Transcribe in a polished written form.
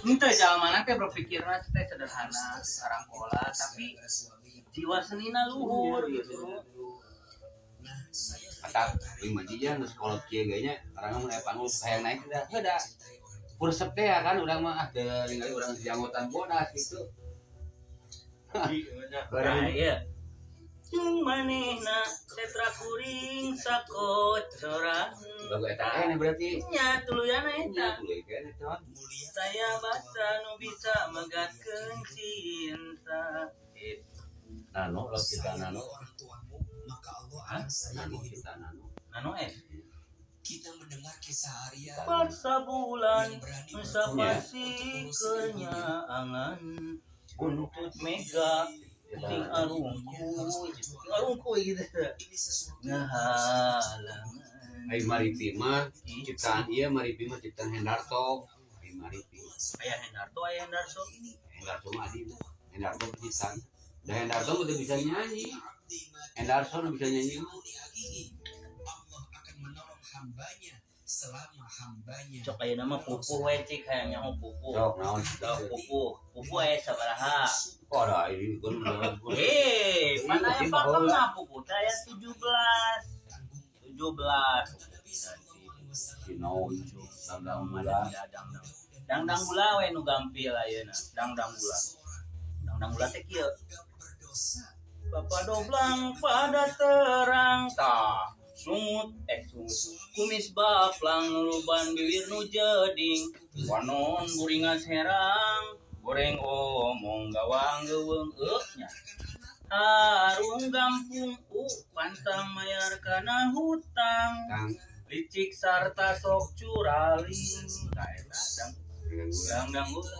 Henteu, jalmana teh berpikirna teh sederhana, sarangkola, tapi jiwa senina luhur gitu. Kata lima jija geus kolot kieu ge nya, orang mah aya panggung hayang naik udah heuda. Kuresep teh ya kan urang mah, ah, teu ningali urang janggotan bodas gitu. Nah, iya. Jeung manehna setra kuring sakocoran. Lagu eta aya berarti. Nya, tuluyana Nya eta. Tuluy kan eta mah. Saya basa nu bisa megatkeun cinta. Itu. Nano lo kita nano. Hah? Nano kita nano. Nano es. Kita mendengar kisah Arya Paksa bulan yang berani sapasi kenyaangan buntut mega ting arungkuy ting arungkuy gitu ini sesuatu yang harus kita ngahalangan. Ai Maripi mah ciptaan ieu, Maripi mah ciptaan Hendarto. Ai Maripi. Aya Hendarto, aya Hendarso. Hendarto mah adina. Hendarto ciptaan. Da Hendarto mah teu bisa nyanyi. Hendarso nu bisa nyanyi mah. Allah akan menolong hambanya selama hambanya Cok, aya nama pupuh we, cik, hayang nyaho pupuh. Sok naon? Sok pupuh, pupuh aya sabaraha? Oh, ada ini kan udah. Eh, mana aya pakemna pupuh teh aya 17. 17. Si naon dangdang gula. Dangdang. Dangdang gula we nu gampil ayeuna. Dangdang gula. Dangdang gula teh kieu. Bapak doblang pada terang tah sungut, eh, sungut kumis baplang, nuruban bibir nu jeding, wanon buringas herang, goreng omong gawang geuweung eueuh nya harung gampung u pantang mayar kana hutang Kang licik sarta sok curaling. Tah, eta dang dangdang gula. Dangdang gula.